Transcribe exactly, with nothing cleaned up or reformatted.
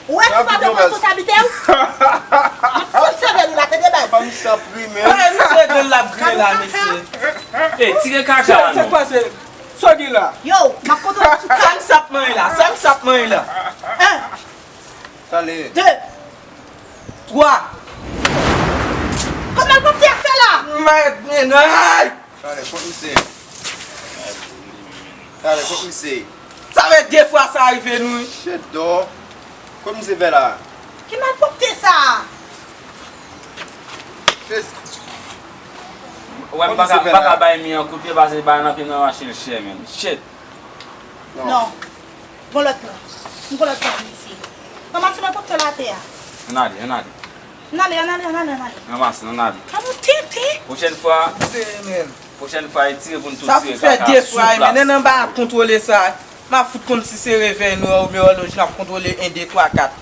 Ou wè si w pa vle pran responsablite w? M ap fout sèvèl ou la, tande baz. Fanm sa ap ri, men. Ay, misye gen l ap griyen la, mesye. Ey, tire kaka a non. Sa k pase? Sa w gen la? Yo, m ap kontwole sou kal. Sa m sa ap manyen la? Sa m sa ap manyen la? En. Talè. De. Twa. Kòman l pap te fè la? Mèt, men, ay! Talè, kot misye? Talè, kot misye? Sa fè de fwa sa rive nou, wi. Shit, dò. Kot misye fè la? Ki malpwòpte sa a? Shit. Wè, m pa ka, m pa ka bay mi an kout pye, paske bay nan pye m nan mache l chè, menm. Shit. Non. Non. Gon lòt plan. M gon lòt plan isi. Ranmase malpwòpte la atè a. Ann ale, ann ale. Ann ale, ann ale, ann ale, ann ale. Ranmase, ann ale. Kòm ou tenten. Pwochèn fwa, pwochèn fwa, e tire pou n tou tire kaka sou plas. Sa fout fè de fwa, men nan ba ap kontwole sa. M ap fout konn si se revèy nou an oubyen òlòj n ap kontwole, en, de, twa, kat.